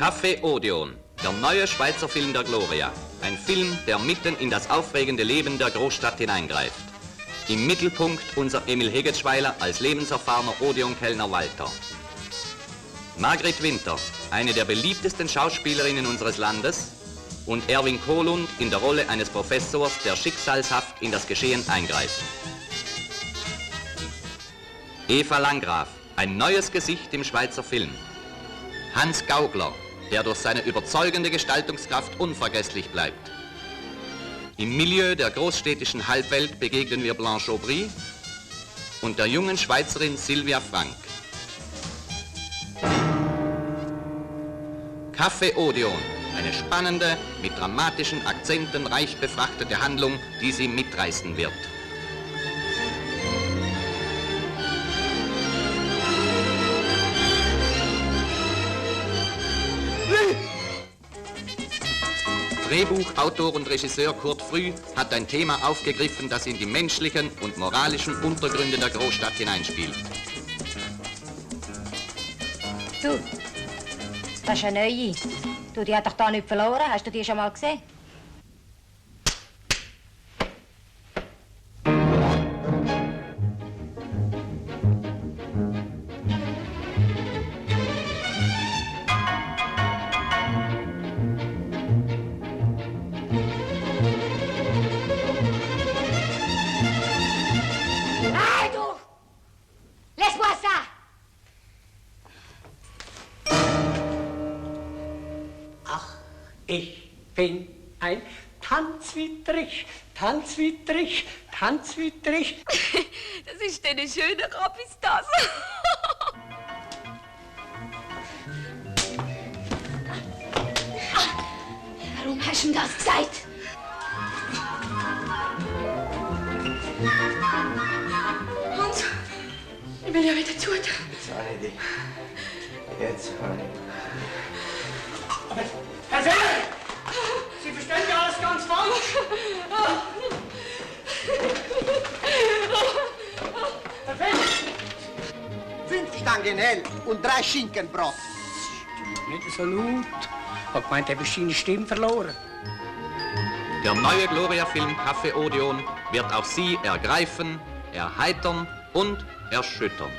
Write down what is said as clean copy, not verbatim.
Café Odeon, der neue Schweizer Film der Gloria. Ein Film, der mitten in das aufregende Leben der Großstadt hineingreift. Im Mittelpunkt unser Emil Hegetschweiler als lebenserfahrener Odeon-Kellner Walter. Margret Winter, eine der beliebtesten Schauspielerinnen unseres Landes, und Erwin Kohlund in der Rolle eines Professors, der schicksalshaft in das Geschehen eingreift. Eva Landgraf, ein neues Gesicht im Schweizer Film. Hans Gaugler, der durch seine überzeugende Gestaltungskraft unvergesslich bleibt. Im Milieu der großstädtischen Halbwelt begegnen wir Blanche Aubry und der jungen Schweizerin Sylvia Frank. Café Odeon, eine spannende, mit dramatischen Akzenten reich befrachtete Handlung, die Sie mitreißen wird. Drehbuchautor und Regisseur Kurt Früh hat ein Thema aufgegriffen, das in die menschlichen und moralischen Untergründe der Großstadt hineinspielt. Du, das ist eine neue. Du, die hat doch da nicht verloren. Hast du die schon mal gesehen? Ich bin ein Tanzwittrich, Tanzwittrich, Tanzwittrich. Das ist eine schöne Rabistasse. Warum hast du das gesagt? Hans, ich will ja wieder zu. Jetzt Heidi. Jetzt Heidi. Herr Seller! Sie verstehen ja alles ganz falsch! Herr Seller! 5 Stangen hell und 3 Schinkenbrot. Nicht so laut. Ich hab gemeint, er hat seine Stimme verloren. Der neue Gloria-Film Café Odeon wird auch Sie ergreifen, erheitern und erschüttern.